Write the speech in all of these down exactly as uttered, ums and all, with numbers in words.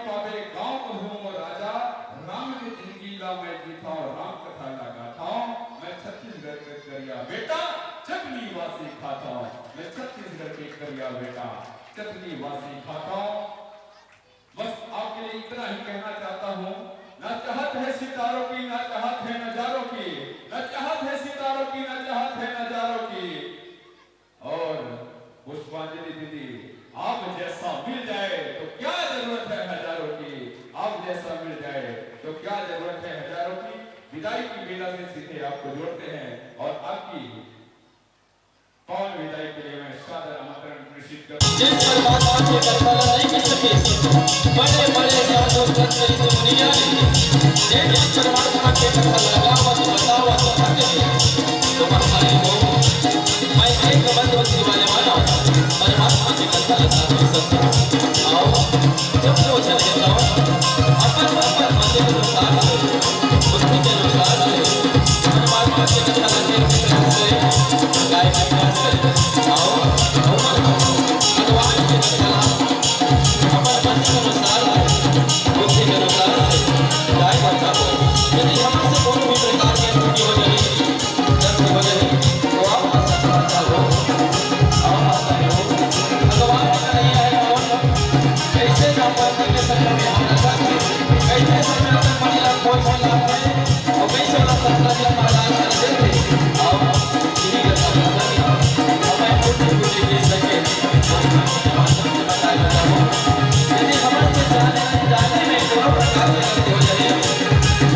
पावे गाँव कहूँ मोर राजा, राम के जिंदगी ला मैं जीथौं, राम कथा ला गाथौं। मैं छत्तीसगढ़ के करिया बेटा, चटनी वासी खाथौं। मैं छत्तीसगढ़ के करिया बेटा, चटनी वासी खाथौं। बस आपके लिए इतना ही कहना चाहता हूँ, ना चाहत है सितारों की, ना चाहत है नजारों की, ना चाहत है सितारों की, ना चाहत है नजारों की। और पुष्पांजलि दीदी, आप जैसा मिल जाए तो क्या जरूरत है हजारों की, आप जैसा मिल जाए तो क्या जरूरत है हजारों की। विदाई की बेला से सीधे आपको जोड़ते हैं और आपकी पावन विदाई के लिए मैं सादर आमंत्रण प्रेषित करता हूँ। जिन परमात्मा के कथा ला नहीं कर सके, बड़े बड़े साधु संत ऋषि मुनिया ने, जे जिन परमात्मा के कथा ला गावत बतावत थके, तो महामारी हो, मैं एक बंद बंसी वाले मानव, परमात्मा के कथा ला गावत सकते। आओ, जब जो जन बताओ, अपन अपन मत के अनुसार से, बुद्धि के अनुसार से, परमात्मा के कथा ला गाए के प्रयास करें। गाए के प्रयास करें। आओ, आओ, भगवान के कथा ला अपन मत के अनुसार से, बुद्धि के अनुसार से गाए के प्रयास करें। यदि हमसे कोनो भी प्रकार के त्रुटि हो जाए, जब हो जाए, तो आप माता हो, आप माता हो। भगवान का नहीं है कौन? कैसे संपत्ति के संग में हम रखा थे? कैसे संपत्ति मंडला खोज मिला है? और कैसे वाला सपना जब महाराज कर देते? आओ, यही घटना घटना की। अब मैं खुद भी मुझे दे सके। यदि हमारे से जाने, जाने में कोई प्रकार की गलती हो जाए,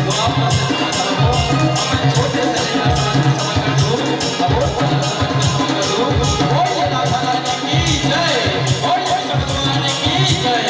तो आप मुझसे क्षमा करो। मैं छोटे से लेकर समझ कर दूँ, और बड़ा समझ कर समझ कर दूँ। और ये राधा रानी की जय, और ये भगवान की जय।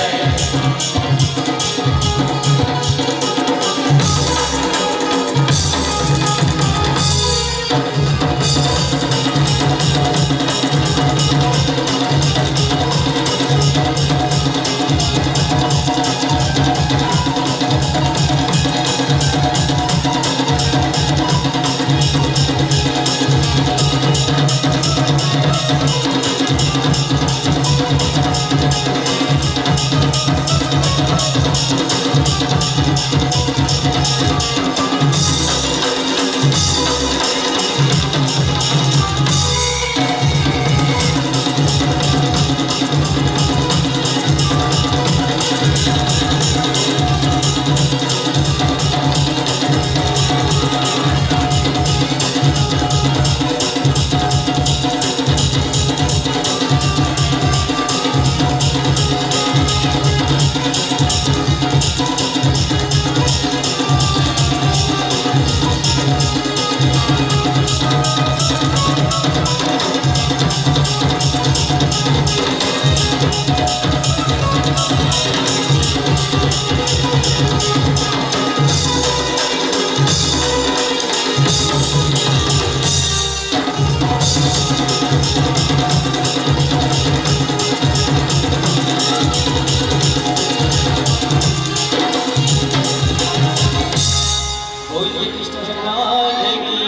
बोलिए कृष्ण भगवान की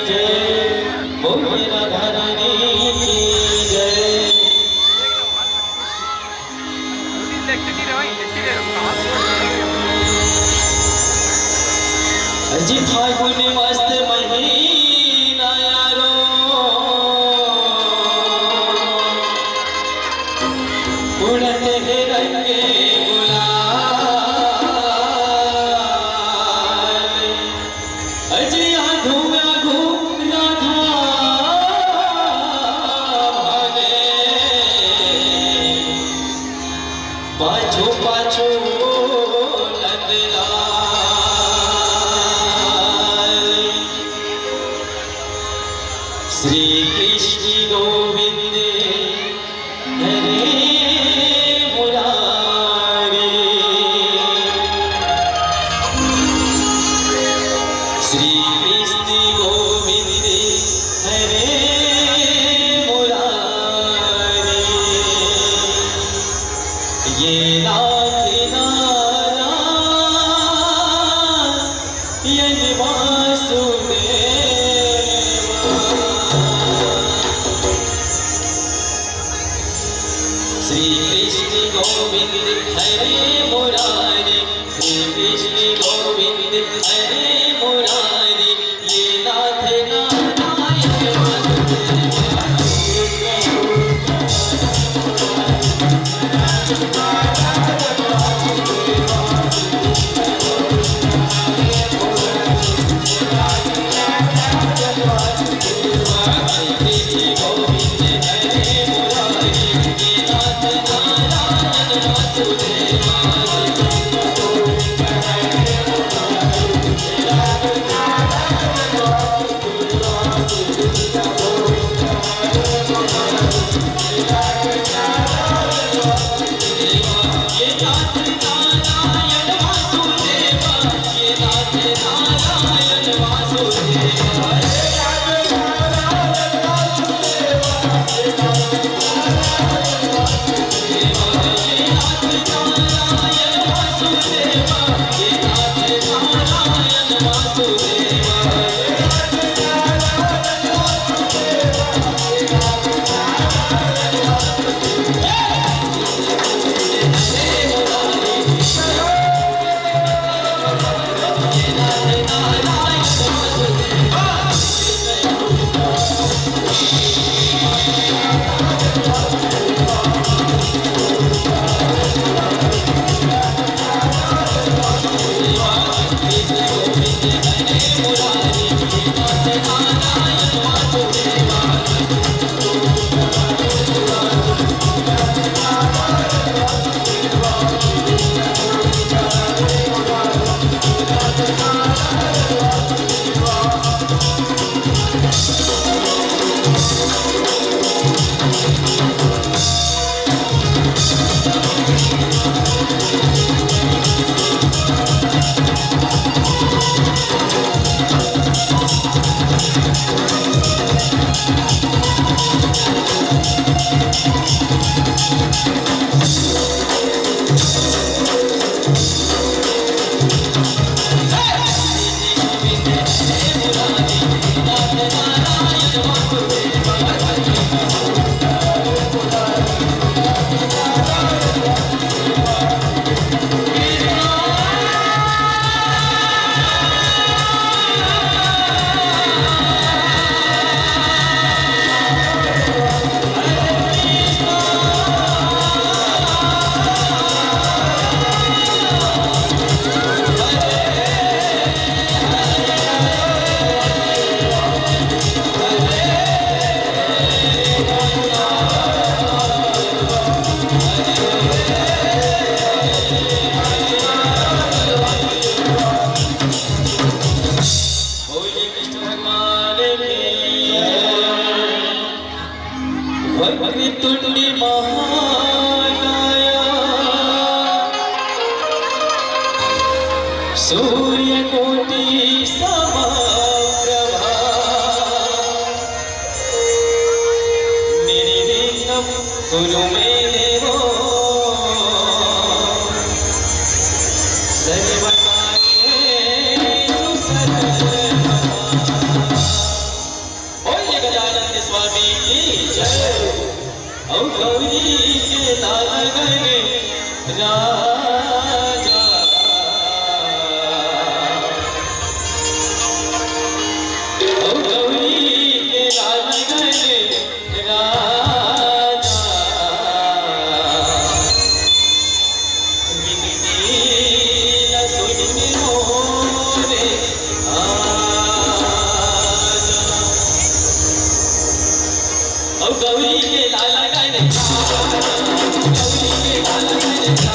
जय, बोलिए राधा रानी की जय। जी फागुन मस्त महीना यारो, उड़त है रंग गुलाल। अजिया धुआ घूम राधा भागे, पाछू पाछू नंदलाल। श्री कृष्ण गोविंद हरे मुरारी। श्री कृष्ण गोविंद हरे मुरारी। ये नाथ नारायण वासुदेव। श्री कृष्ण गोविंद हरे मुरारी, श्री कृष्ण गोविंद हरे मुरारी, ये नाथ नारायण वासुदेव। बोलिए कृष्ण भगवान की। वक्रतुंड महाकाय सूर्यकोटि समप्रभा। निर्विघ्नं कुरु मे देव सर्वकार्येषु सर्वदा। बोलिए गजानन स्वामी की जय। ओ गौरी के लाल गण राजा, ओ गौरी के लाल गण राजा, विनती ला सुन मोरे आजा। ओ गौरी के लाल गण राजा, गौरी के लाल गण राजा।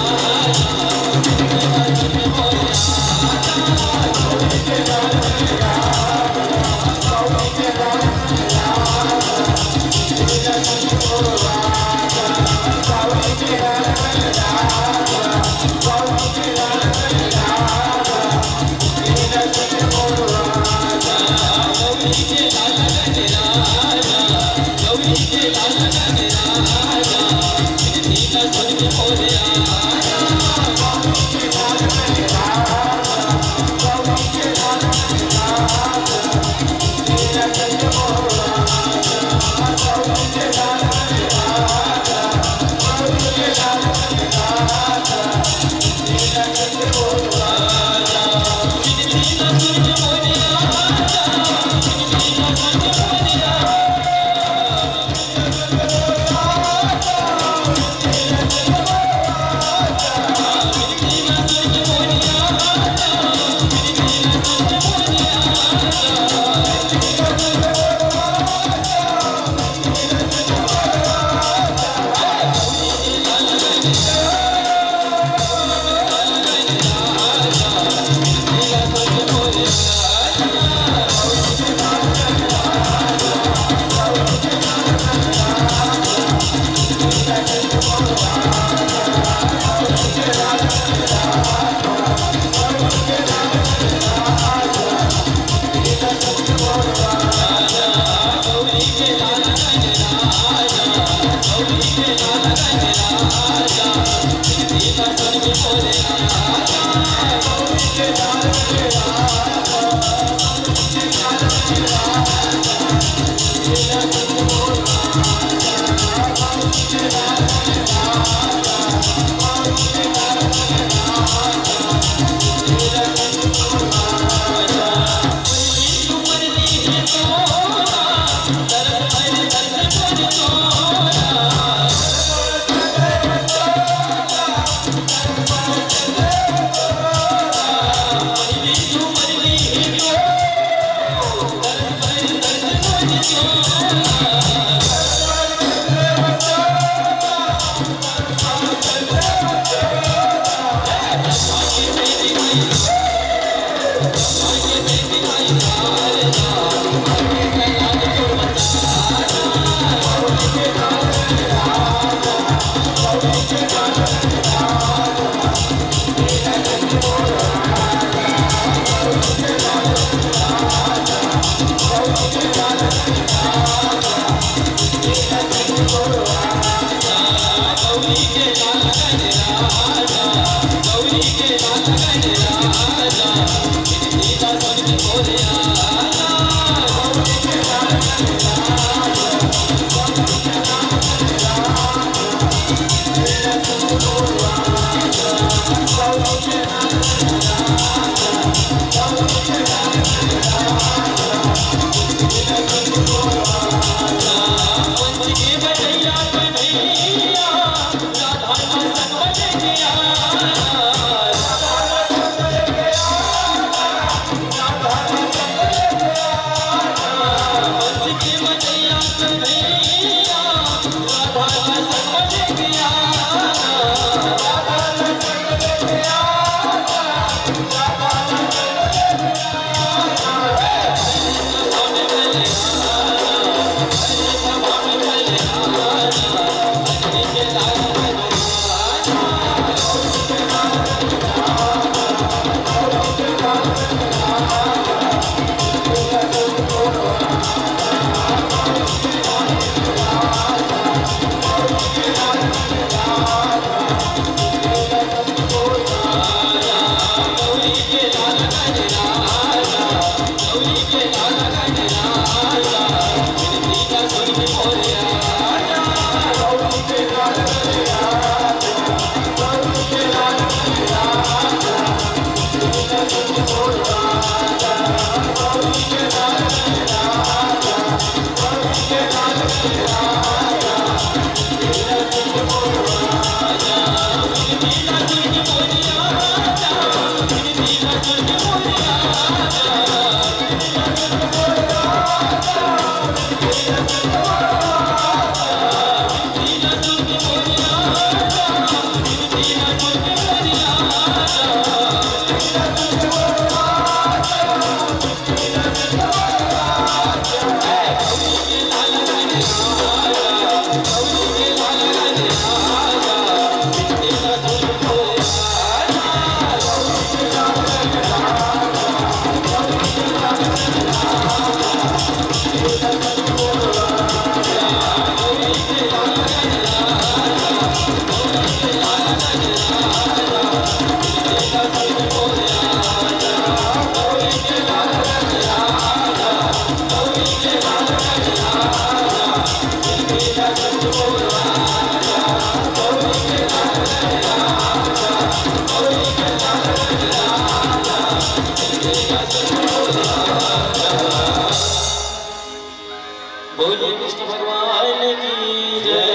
बोलिए कृष्ण भगवान की जय,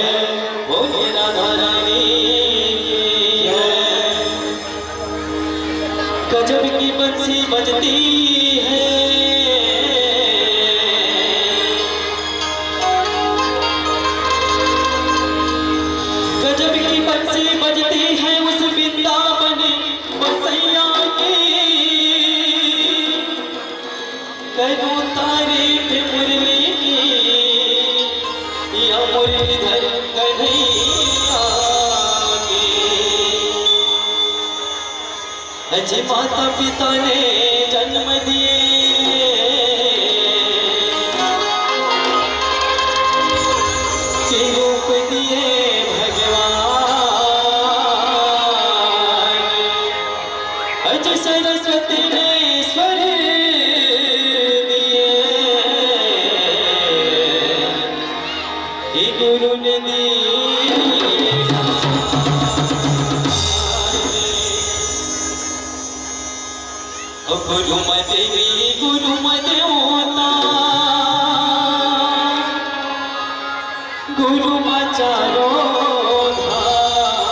बोलिए राधा रानी की जय। गजब की बंसी बजती है, गजब की बंसी बजती है उस वृंदावन बसैया की। करूं तारीफ मुरली की, या मुरलीधर कन्हैया की। अजी माता पिता ने जन्म दिए, के रूप दिए भगवान। अज सरस्वती ने स्वर दिए, हे गुरु ने दिए। गुरु म देवी गुरु म देवता, गुरु म चारो धाम,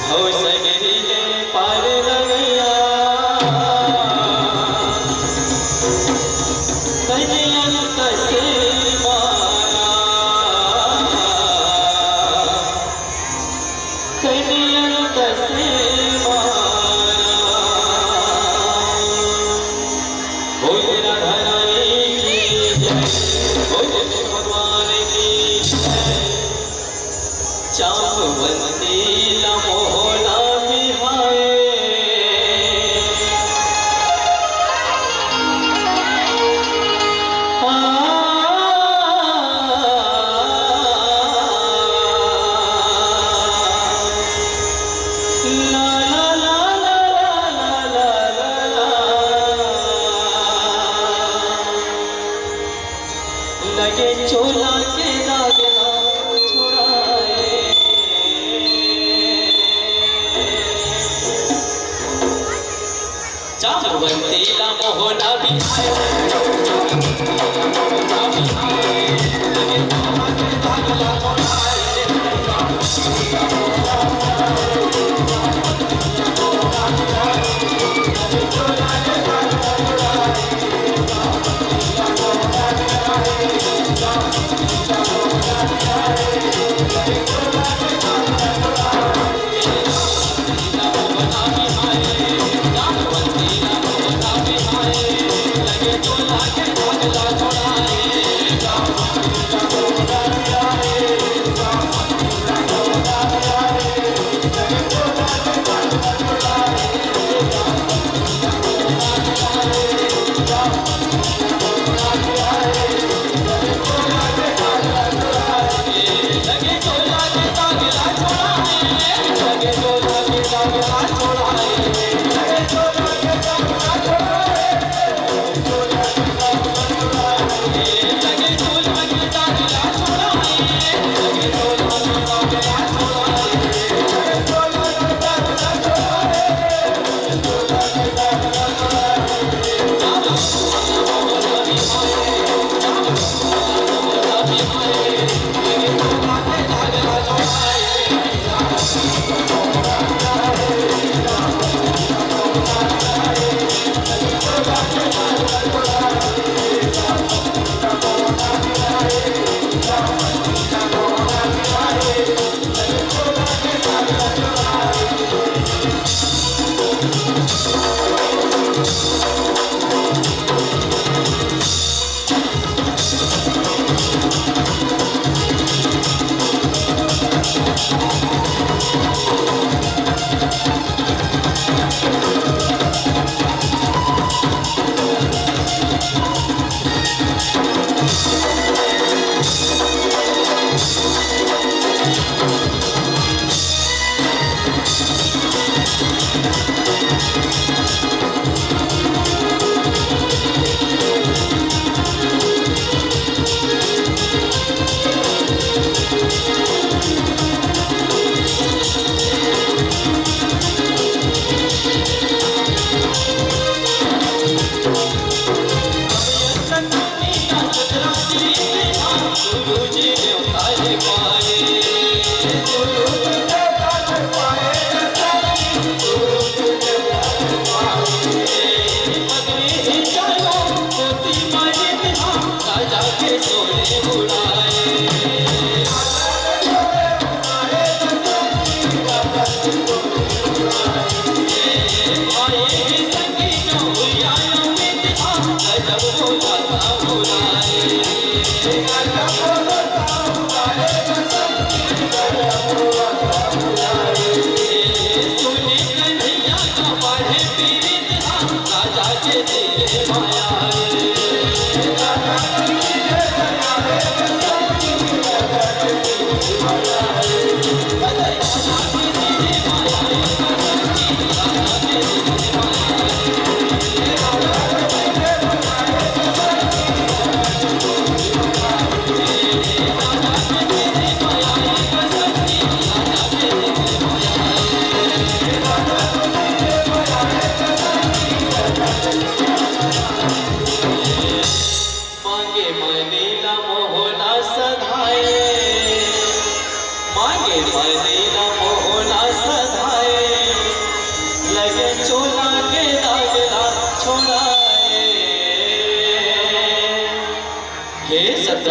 भव सगरी ले पार लगैया, तनि अंत से माना। कन्हैया दस बारह। बोल राधा रानी की जय, बोल भगवान की जय। जामवंती ला मोहना बिहाए। लगे चोला के दाग ना छुड़ाए। जामवंती ला मोहना बिहाए।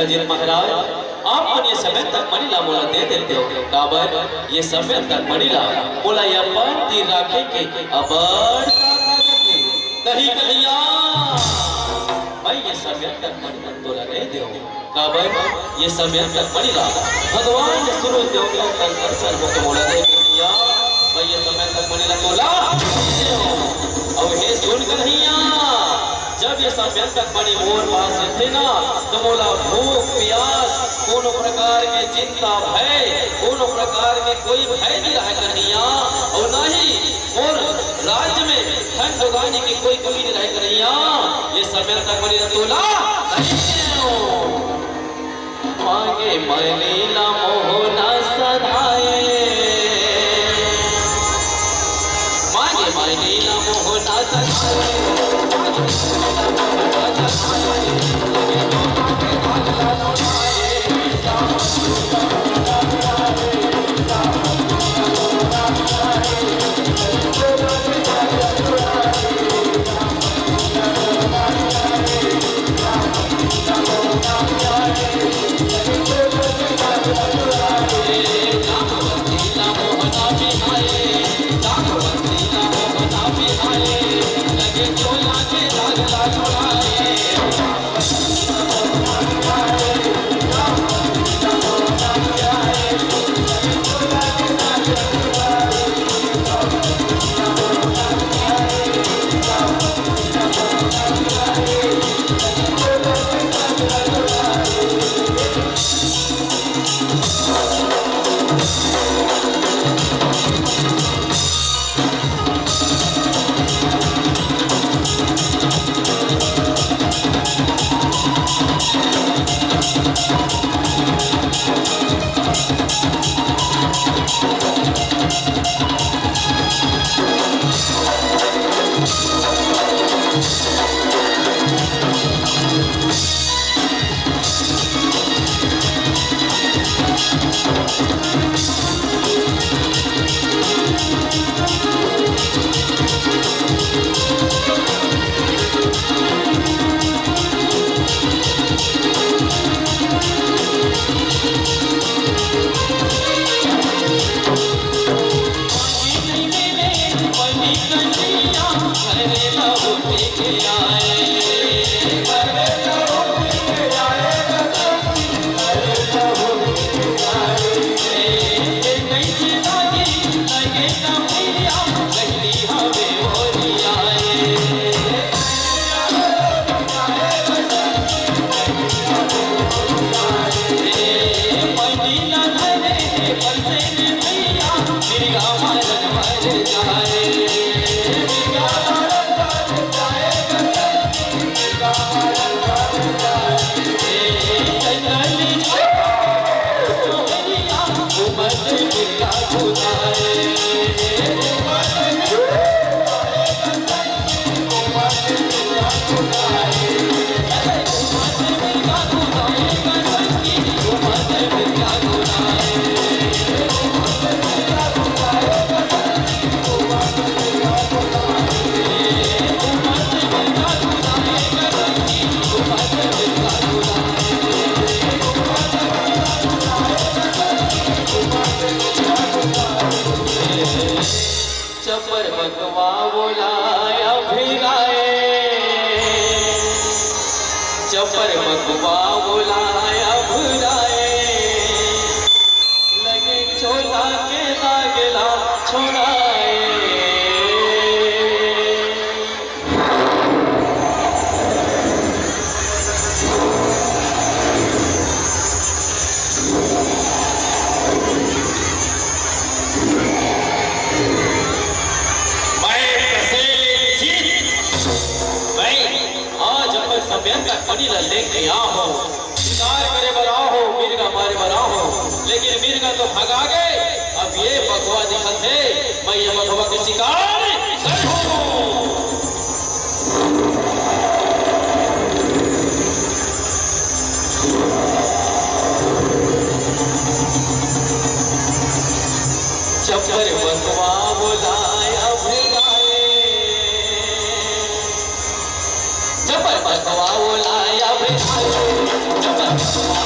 जिन महाराज, आप मन ये सम्यंतक मणि ला मोला दे देतेव, काबर ये सम्यंतक मणि ला मोला ये अपन तीर राखे के अबड़ साथ आदत हे। नहीं कन्हैया, मैं ये सम्यंतक मणि ला तोला नहीं देव, काबर ये सम्यंतक मणि ला भगवान सूर्य देव के अंदर सर्व को मोला दे कन्हैया, मैं ये सम्यंतक मणि ला तोला नहीं देव। अब हे सुन कन्हैया, जब ये सम्यंतक मणि मोर पास रहिथे ना, तो मोला भूख, प्यास, कोनो प्रकार के चिंता, भय, कोनो प्रकार के कोई भय नहीं रहे कन्हैया। अउ ना ही मोर राज्य में धन जोगाने के कोई कमी नहीं रहे कन्हैया। ये सम्यंतक मणि ला तोला नहीं देव। मांगे मणि ला मोहना सधाए। मांगे मणि ला मोहना सधाए। चपर बकवा बोलाय अभिराय, चपर बकवा बोलाय अभिराय, लगे चोला के दाग ला छोड़ाय। मैं कसेली जीत, मैं आज अपन सम्यंतक मणि ला लेके आय हंव। शिकार करे बर आय हंव, मिर्गा मारे बर आय हंव, लेकिन मिर्गा तो भगा गे। अब ये बघवा दिखत हे, मैं ये बघवा के शिकार करहूं। चपर बघवा बोलाय अभिराय, चपर बघवा बोलाय अभिराय, चपर बघवा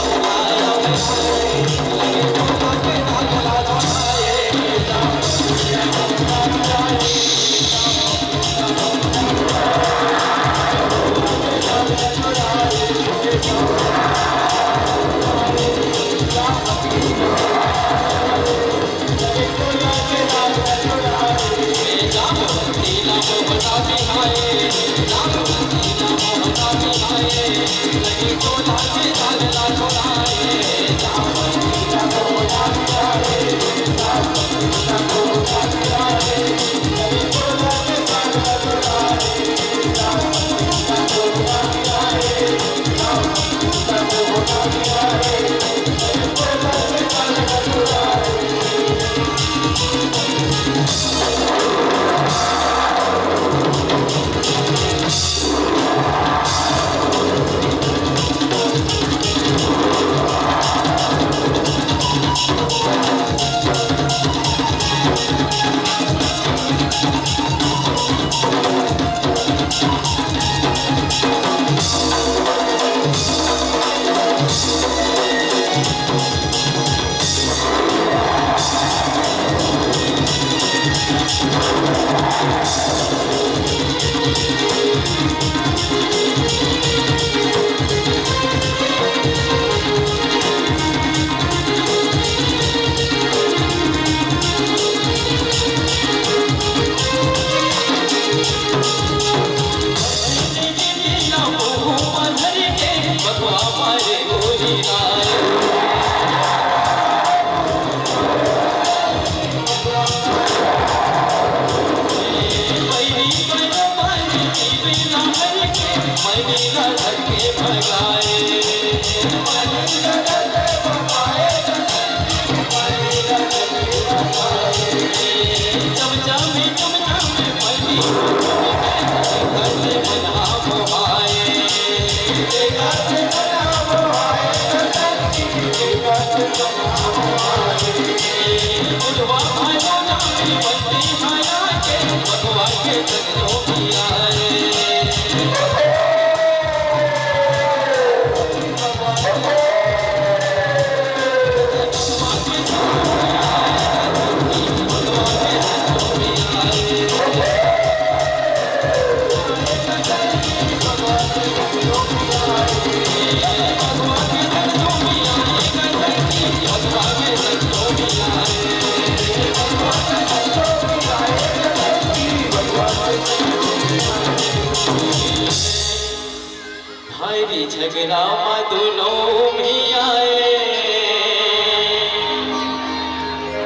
भारी झगरा म दुनो भी आए,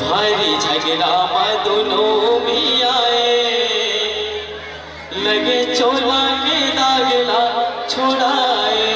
भारी झगरा म दुनो भी आए, लगे चोला के दाग ला छुड़ाए।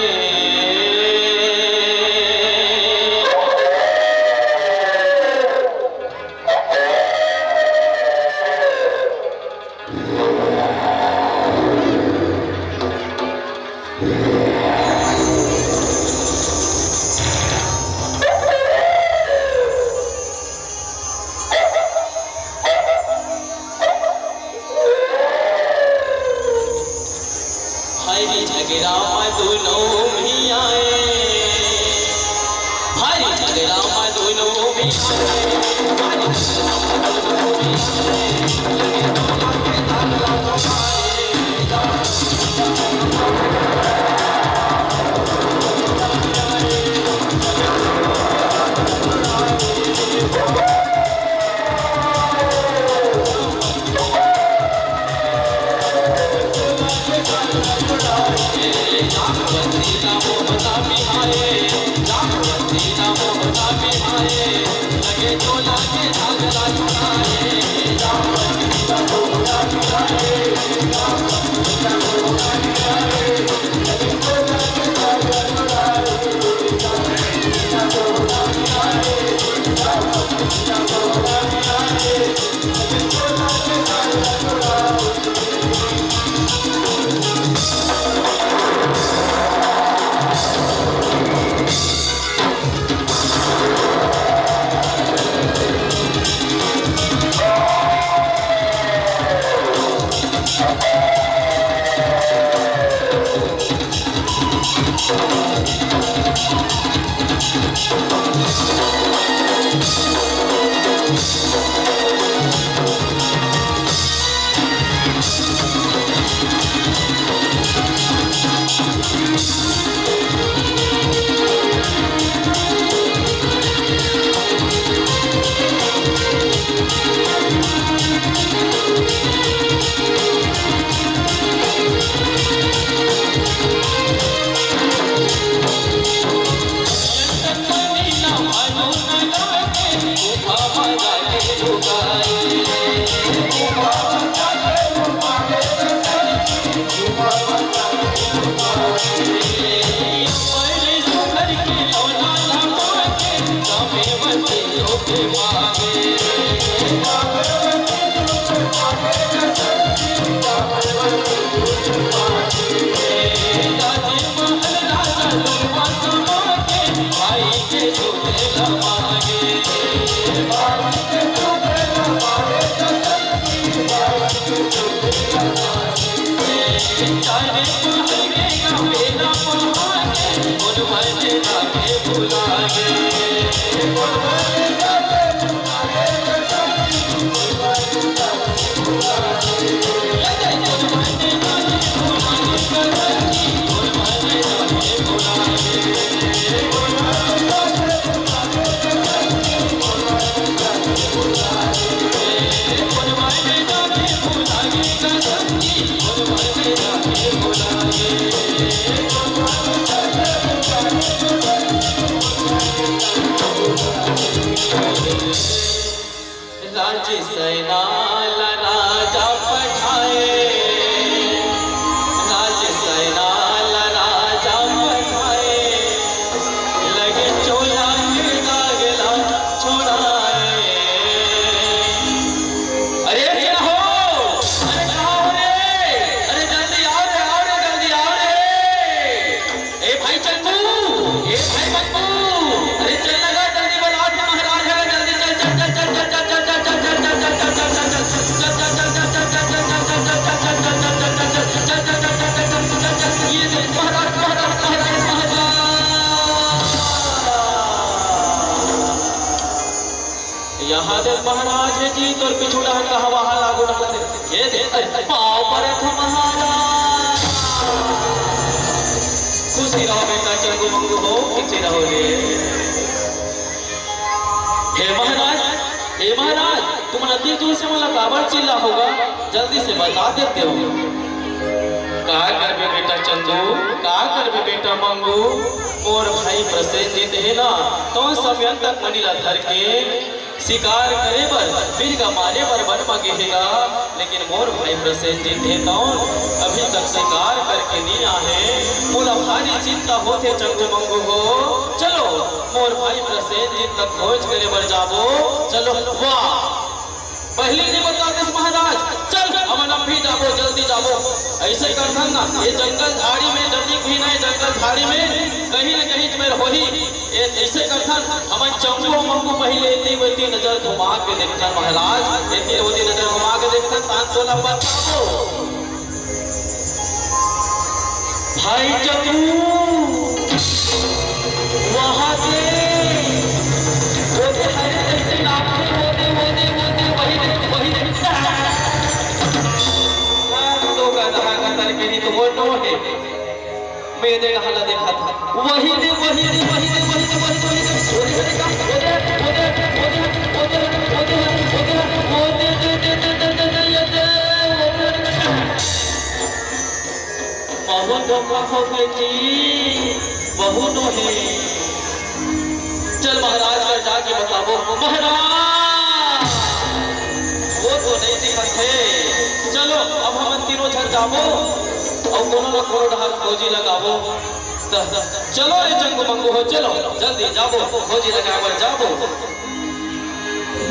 भारी झगरा म दुनो भी आए, भारी झगरा म दुनो भी आए, भारी झगरा म दुनो भी आए। राज सेना ला राजा पठाए, राज सेना ला राजा पठाए, लगे चोला के दाग ला छोड़ाए। अरे सुन हो, अरे कहाँ हो रे? अरे जल्दी आओ रे, आओ रे, जल्दी आओ रे। ए भाई चंदू, ए भाई मंगू, अरे चल लगा जल्दी, बलराज महाराज है, जल्दी चल, चल, चल। ये देख महाराज, महाराज, महाराज, महाराज। यहाँ देख महाराज हे जी, तोर पिछू डहर का हवा हा लागू डाल दे। ये देख, अरे, पाँव परत हो महाराज। खुशी रहो बेटा, चंगू मंगू हो, खुशी रहो रे। हे महाराज, हे महाराज, तुमन अति दूर से मोला काबर चिल्ला होगा, जल्दी से बता देते हो। का करबे बेटा चंदू, का करबे बेटा मंगू, मोर भाई प्रसेनजीत हे ना, तो समयंतक मनी ला धर के शिकार करे बर, बिरगा मारे बर वन म गे हे गा, लेकिन मोर भाई प्रसेनजीत हे तौन अभी तक शिकार करके नी आहे। मोला भारी चिंता होथे चंगू मंगू हो। चलो, मोर भाई प्रसेनजीत तक खोज करे बर जाबो। चलो, वाह, पहली नी बता देस महाराज। चल, हमन अभी जाबो, जल्दी जाबो। ऐसे करथन ना, ये जंगल झाड़ी में जल्दी भी नहीं, जंगल झाड़ी में कहीं न कहीं मेर होही। ए, अइसे करथन, हमन चंगू अउ मंगू पहिले एती ओती नजर घुमा के देखथन महाराज, एती ओती नजर घुमा के देखथन, तान तोला बताबो। भाई चंगू, वहाँ के, ओदे हरे जैसे नाम से, ओदे, ओदे, ओदे, वही दे, वही दे। तो का दहा का तर के नहीं तो वो नो है। मैं दे डहर ला देखत हंव। वही दे, वही दे, वही दे, वही दे, वही दे, वही दे। ओदे, ओदे, ओदे, ओदे, ओदे, ओदे, ओदे, ओदे, दे, दे, दे, दे, दे, ये दे, ओदे। बहुत धोखा खो गए जी, बहुत है। चल महाराज कर जाके बताबो, महाराज वो तो नहीं दिखत हे। चलो अब हमन तीनों झन जाबो अउ कोनो न कोनो डहर खोजी लगाबो। त चलो रे चंगू मंगू हो, चलो जल्दी जाबो, खोजी लगाए बर जाबो।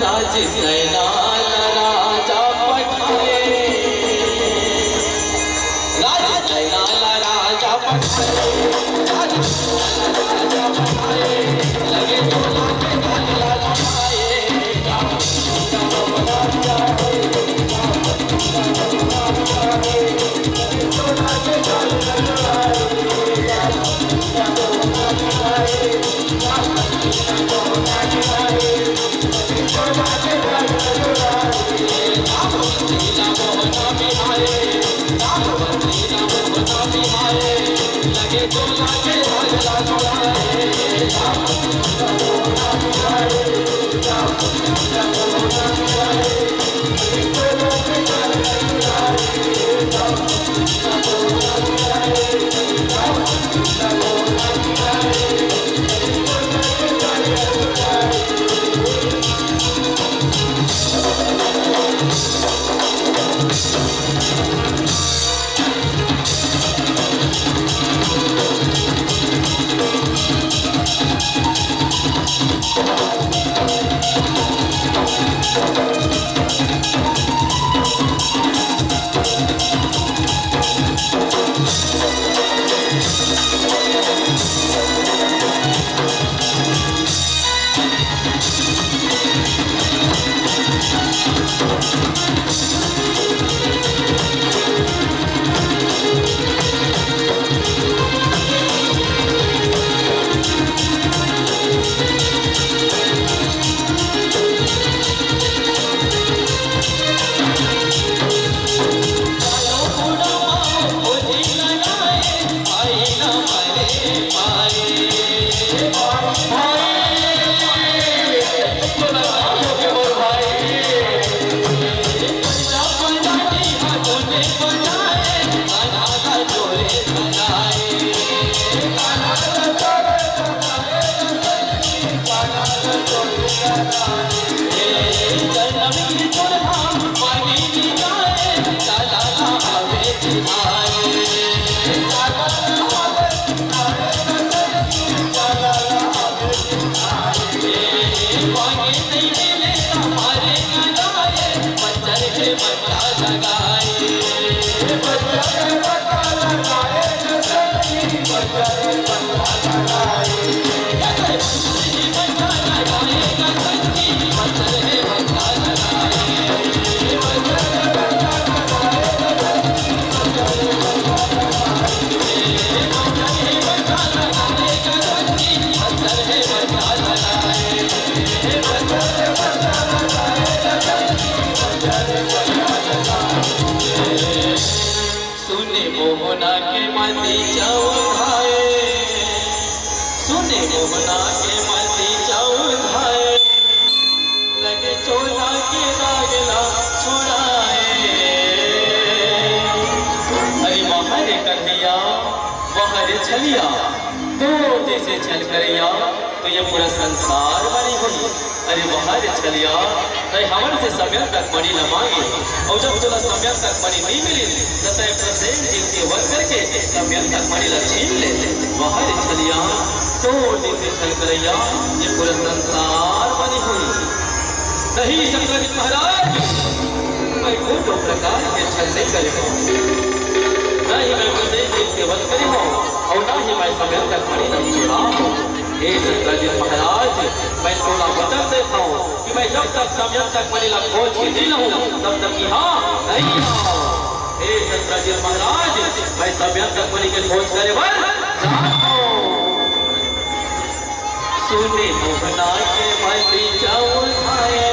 राज सेना ला राजा पठाए, राज सेना ला राजा पठाए, राज सेना ला राजा पठाए, लगे चोला के दाग ला छोड़ाए। सुने मोहना के मती चौधाए, सुने मोहना के मती चौधाए, लगे चोला के दाग ला छुड़ाए। अरे वाह रे कन्हैया, वाह रे छलिया, तोर जइसे छल करइया तो ये पूरा संसार म नइ होही। अरे वाह रे छलिया, तैं हमर से समयंतक मणि ल मांगे, अउ जब तोला समयंतक मणि नइ मिलिस, त तैं प्रसेनजीत के वध करके समयंतक मणि ल छीन ले। वाह रे छलिया, तोर जइसे छल करइया ये पूरा संसार म नइ होही। नहीं सतराजित महाराज, मैं कोनो प्रकार के छल नइ करे हंव, न ही मैं प्रसेनजीत के वध करे हंव, अउ न ही मैं समयंतक मणि ल चुराए हंव। हे सतराजित महाराज, मैं तोला वचन देत हंव कि मैं जब तक समयंतक मणि ला खोज के नइ लाहूं, तब तक इहां नइ आहंव। हे सतराजित महाराज, मैं समयंतक मणि के खोज करे बर जात हंव। सुने मोहना के मती चौधाए,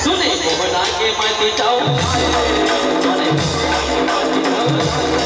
सुने मोहना के मती चौधाए, सुने मोहना के मती चौधाए।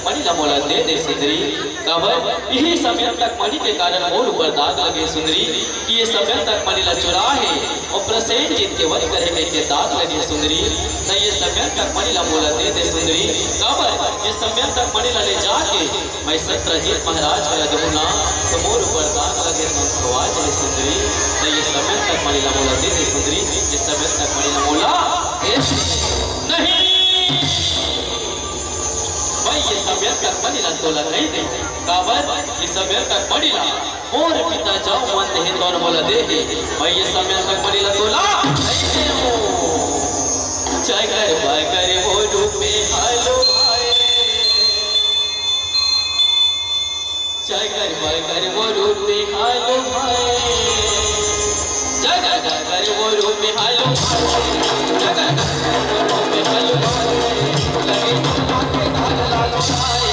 मणि ला मोला दे दे सुंदरी, काबर इही समयंतक मणि के कारण मोर ऊपर दाग लगे सुंदरी, कि ये समयंतक मणि ला चुरा हे अउ प्रसेनजीत के वध करे कहिके दाग लगे सुंदरी। त ये समयंतक मणि ला मोला दे दे सुंदरी, काबर ये समयंतक मणि ला ले जाके मैं सत्रजीत महाराज करा देहूं ना, त मोर ऊपर दाग लगे त खवा जाही सुंदरी। त ये समयंतक मणि ला मोला दे दे सुंदरी, ये समयंतक मणि ला मोला दे दे। नहीं, मैं ये समयंतक मणि ला तोला नहीं देहूं। काबर ये समयंतक मणि ला मोर पिता जौन मन देहे तौन मोला दे हे। मैं ये समयंतक मणि ला तोला नहीं देहूं। जगर बगर वो रूप में हालो भाई। जगर बगर वो रूप में हालो भाई। जगर बगर वो रूप में हालो भाई। जगर बगर वो रूप में हालो भाई। लगे तो आके धार लालो भाई।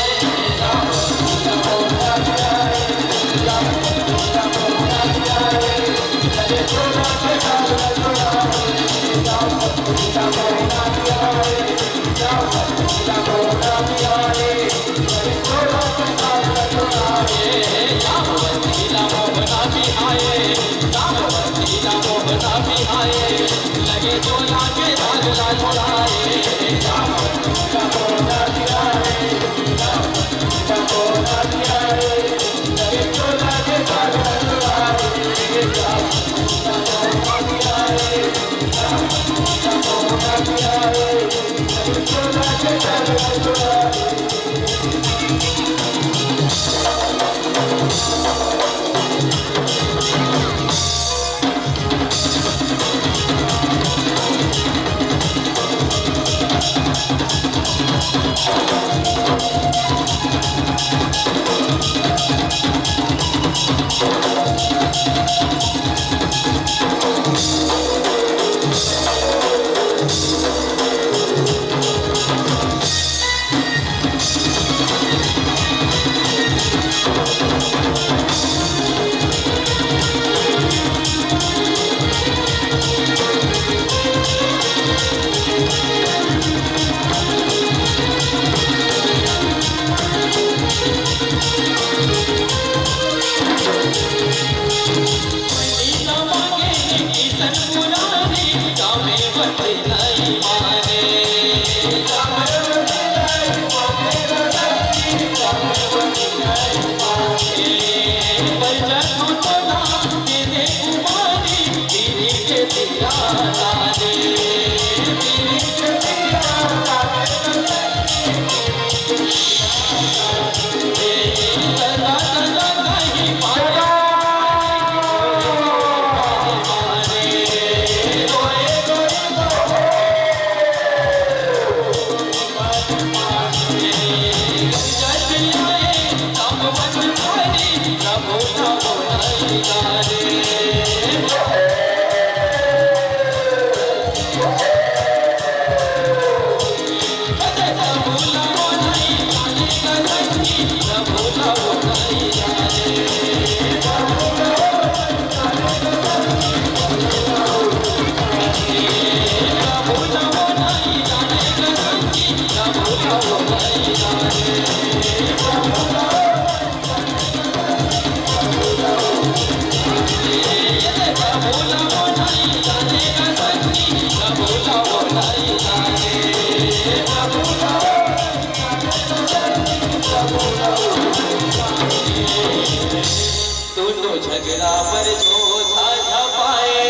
दूनों झगरा बर जो झाझा पाए,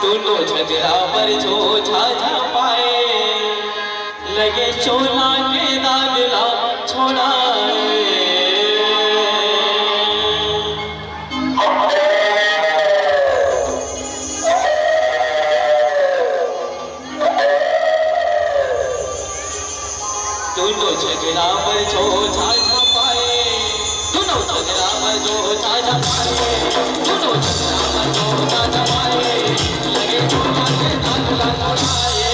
दूनों झगरा बर जो झाझा पाए, लगे चोला के दाग ला छोड़ाए। दूनों झगरा बर जो झाझा पाए, दूनों झगरा बर जो झाझा पाए, दूनों झगरा बर जो झाझा पाए, लगे जो आके दाग ला छोड़ाए।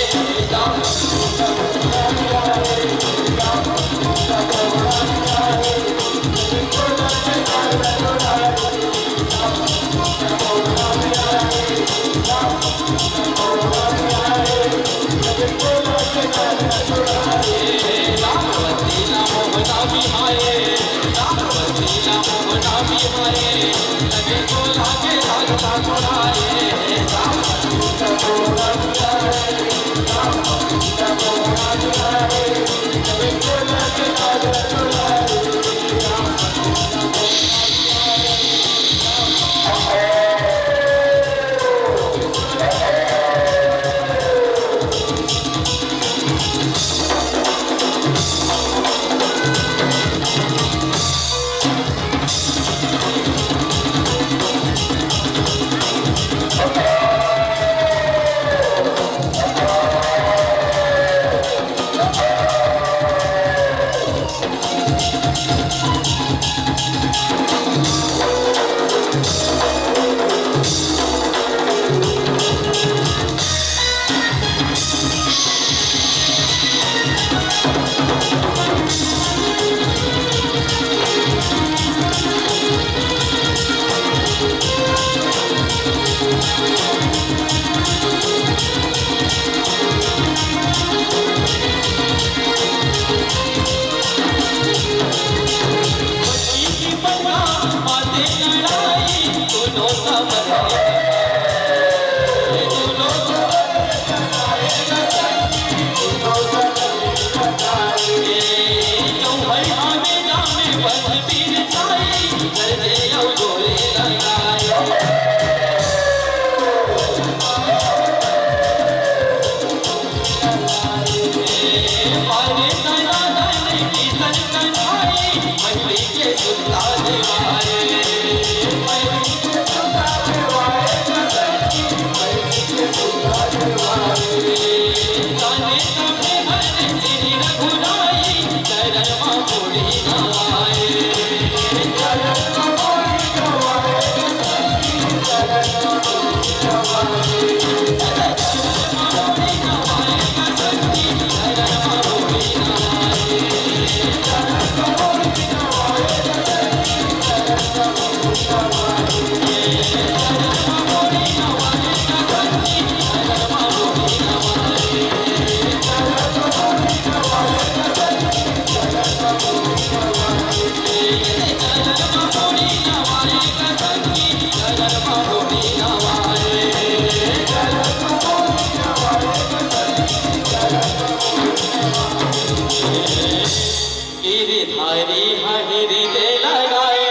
गिरधारी ह हिरदे लगाए,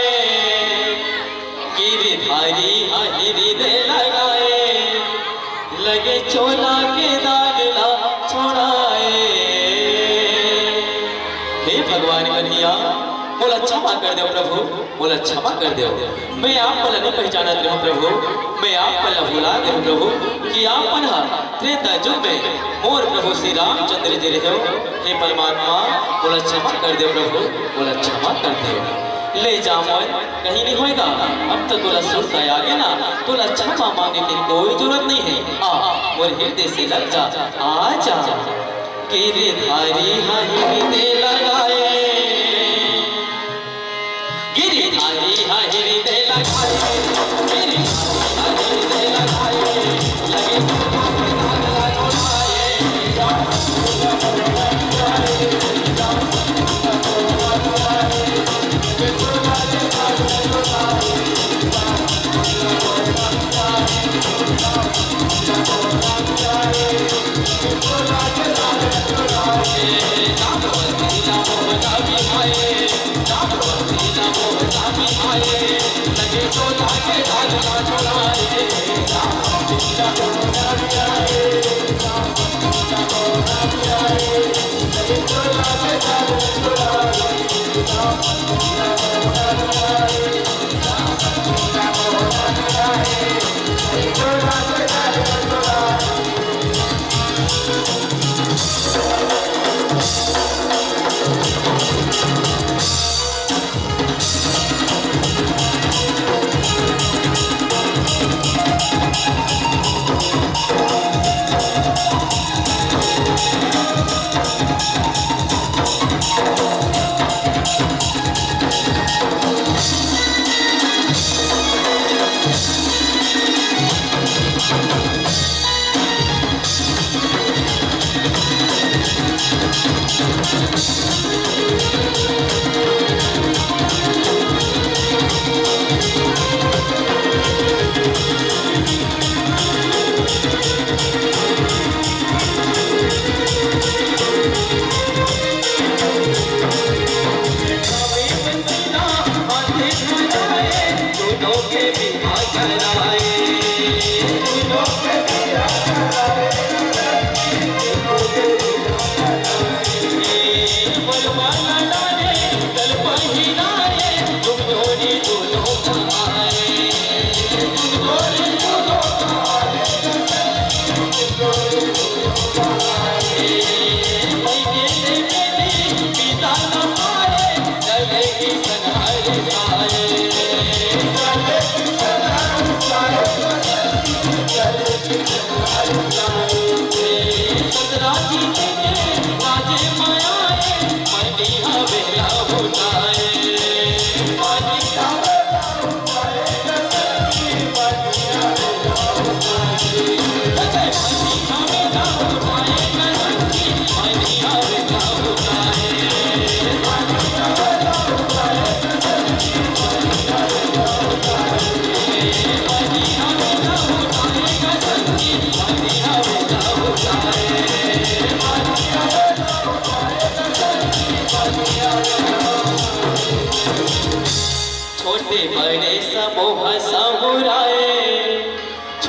गिरधारी ह हिरदे लगाए, लगे चोला के दाग ला छोड़ाए। हे भगवान कन्हैया, मोला क्षमा कर देव प्रभु, मोला क्षमा कर देव। मैं आप मन ला नहीं पहचानत रहेंव प्रभु, मैं आप मन ला भुला गे हंव प्रभु, कि आप मन ह त्रेता युग में मोर प्रभु श्री रामचंद्र जी रहेव। हे परमात्मा, मोला क्षमा कर देव प्रभु, मोला क्षमा कर देव। ले जा मोर, कहीं नहीं होएगा, अब तो तोला सुरता आ गे ना, तोला क्षमा मांगे के कोई जरूरत नहीं है। आ, मोर हिरदे से लग जा, आ जा। गिरधारी ह हिरदे लगाए, गिरधारी ह हिरदे लगाए, गिरधारी ह हिरदे लगाए, लगे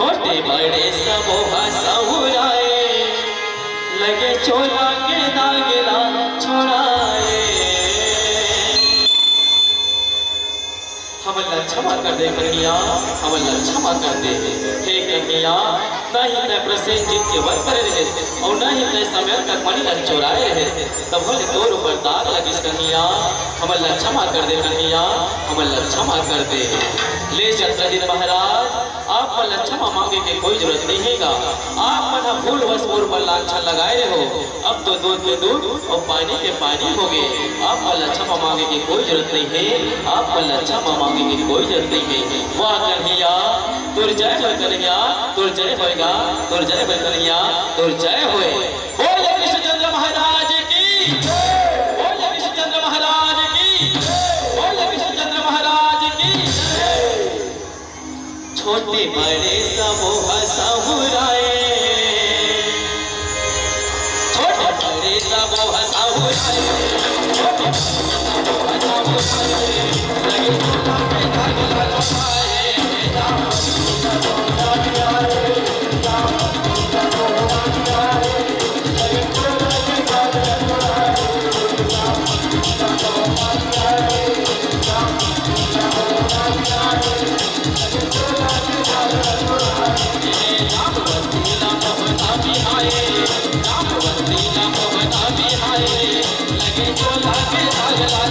छोटे बड़े सबो ह सहुराए, लगे चोला के दाग ला छोड़ाए। हमन ला क्षमा कर दे कन्हैया, हमन ला क्षमा कर दे। हे कन्हैया, न ही तैं प्रसेनजीत के वध करे रहे, अउ न ही तैं समय तक मणि ला चोराए रहे, तभो ले तोर ऊपर दाग लगिस कन्हैया। हमन ला क्षमा कर दे कन्हैया, हमन ला क्षमा कर दे। ले चंद्रजीत महाराज, आप मन ला क्षमा मांगे के कोई जरूरत नहीं हे गा। आप मन ह भूलवश मोर ऊपर लांछन लगाए रहे हो, अब तो दूध के दूध अउ पानी के पानी हो गे। आप मन ला क्षमा मांगे के कोई जरूरत नहीं हे, आप मन ला क्षमा मांगे के कोई जरूरत नहीं हे। वाह कन्हैया, तोर जय होय कन्हैया, तोर जय होय गा, तोर जय होय कन्हैया, तोर जय होय। बोल कृष्णचंद्र महाराज की, बोल कृष्णचंद्र महाराज की, बोल कृष्णचंद्र महाराज की। छोटे बड़े सबो ह सहुराए, छोटे बड़े सबो ह सहुराए, छोटे बड़े सबो ह सहुराए। लगे चोला के दाग ला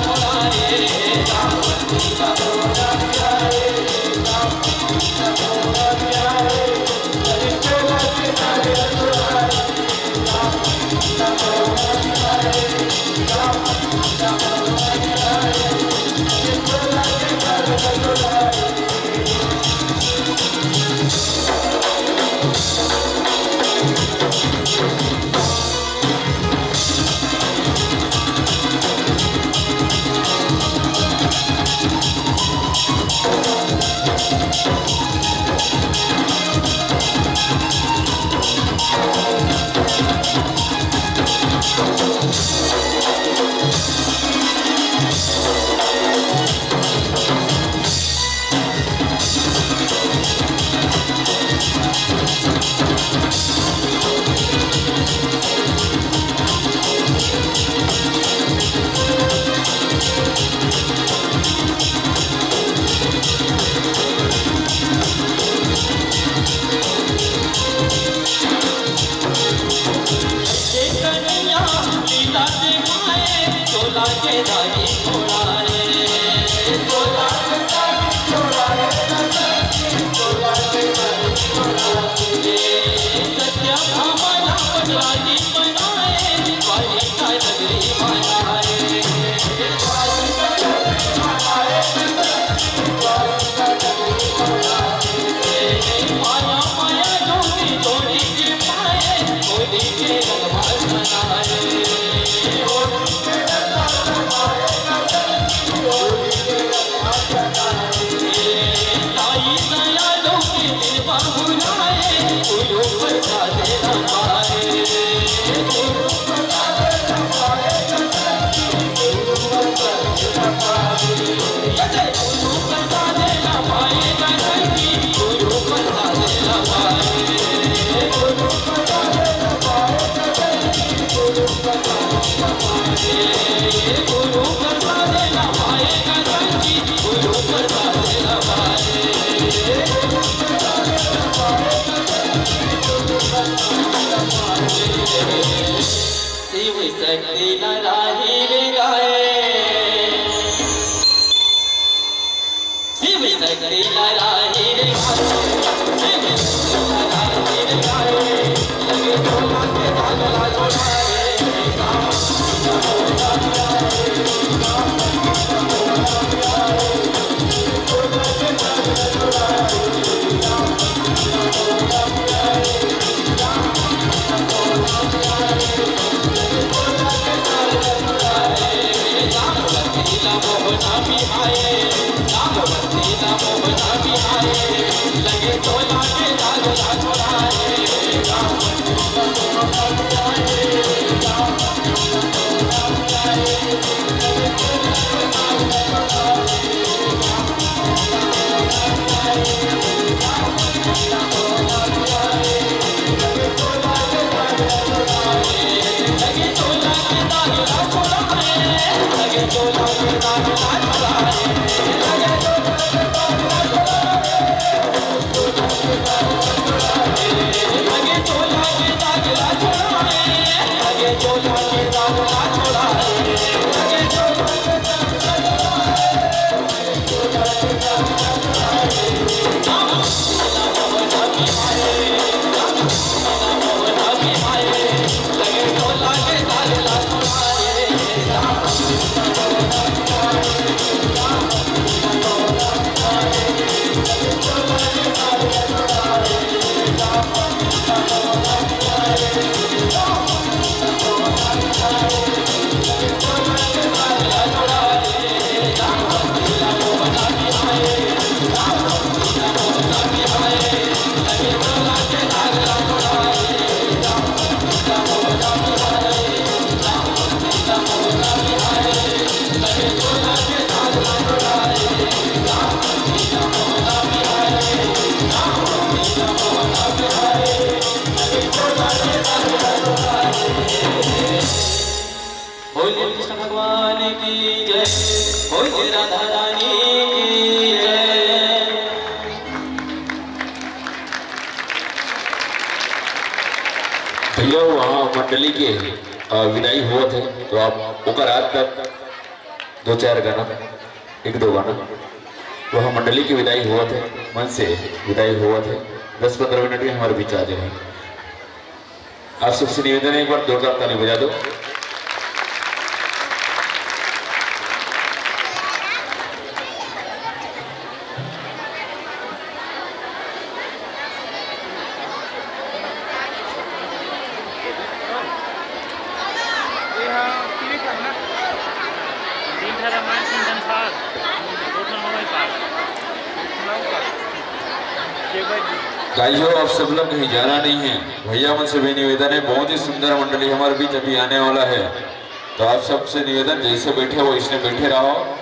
छोड़ाए, शिव शक्ति लहराही रे गाए। शिव शक्ति लहराही रे गाए। शिव शक्ति लहराही रे गाए। लगे चोला के दाग ला छोड़ाए। बोलिए कृष्ण भगवान की जय। बोलिए राधा रानी की जय। भैया, वहाँ मंडली के, अ, विदाई होवत हे, तो आप ओकर आत तक दो चार गाना, एक दो गाना, वहाँ मंडली के विदाई होवत हे, मन से विदाई होवत हे। दस पन्द्रह मिनट में हमारे बीच आ जाए। आप सबसे निवेदन है, एक बार जोरदार ताली बजा दो। तीन ठन रामायण, तीन ठन साग, दो ठन हवाई पार। भाइयों, आप सब लोग कहीं जाना नहीं है। भैया मन से भी निवेदन है, बहुत ही सुंदर मंडली हमारे बीच अभी आने वाला है, तो आप सबसे निवेदन, जैसे बैठे हो, इसने बैठे रहो।